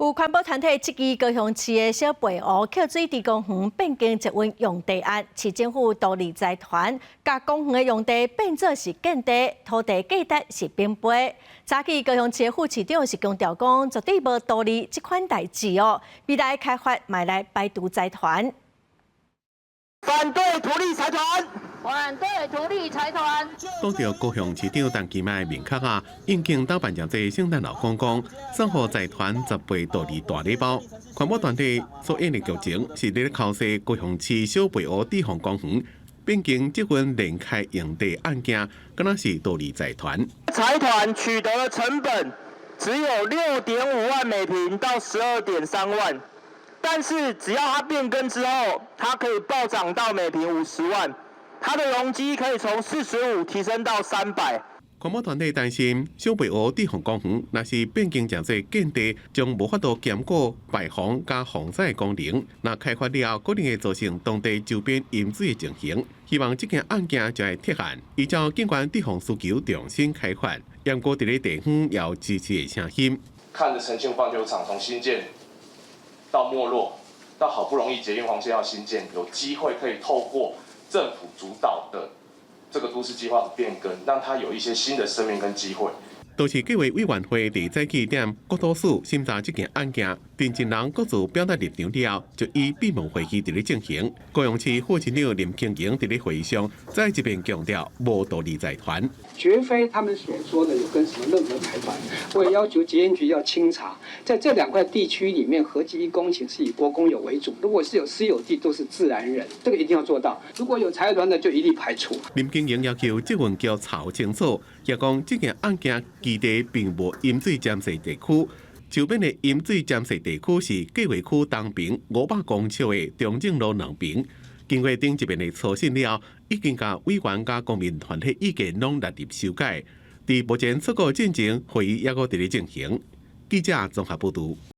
有環保團體質疑高雄市的小白湖抾水池公園變更捷運用地案，市政府圖利財團，共公園的用地變做是建地，土地價值是翻倍。早起高雄市的副市長是強調講，絕對無圖利這款代誌哦，未來開發嘛會來排除財團。反對圖利財團，反對圖利財團。拄著高雄市長陳其邁面殼仔，應景打扮成做聖誕老公公，送予財團10倍圖利大禮包。環保團體所演的劇情是咧剾洗高雄市小白湖堤防公園變更捷運聯開用地案件，敢若是圖利財團。財團取得的成本只有6.5萬每坪到12.3萬。但是只要它變更之後，它可以暴漲到每坪50萬，它的容積可以從45提升到300。環保團體擔心小白湖堤防公園若是變更成做建地，將無法度兼顧排洪佮防災功能。若開發了後，可能會造成當地周邊淹水的情形。希望這件案件就會撤案，依照警官堤防需求重新開發。毋過佇咧地方也有支持的聲音。看著澄清棒球場從新建到沒落，到好不容易捷運黃線要新建，有機會可以透過政府主導的這個都市計劃的變更，讓它有一些新的生命跟機會。都市計劃委員會佇早起踮國土署審查這件案件，陳情人各自表達立場了後，就以閉門會議佇咧進行。高雄市副市長林清榮佇咧會議上再一遍強調，無圖利財團，絕非他們所說的有跟什麼任何財團。我也要求捷運局要清查，在這兩塊地區裡面合計1公頃是以國公有為主，如果是有私有地，都是自然人，這個一定要做到。如果有財團的，就一律排除。林清榮要求捷運局查清楚，也講這件案件基地並無淹水佔地地區，周邊的淹水佔地地區是計劃區東爿500公尺的中正路兩爿。經過頂一遍的初審了後，已經共委員佮公民團體意見攏納入修改。佇目前初稿進前會議猶閣佇咧進行。記者綜合報導。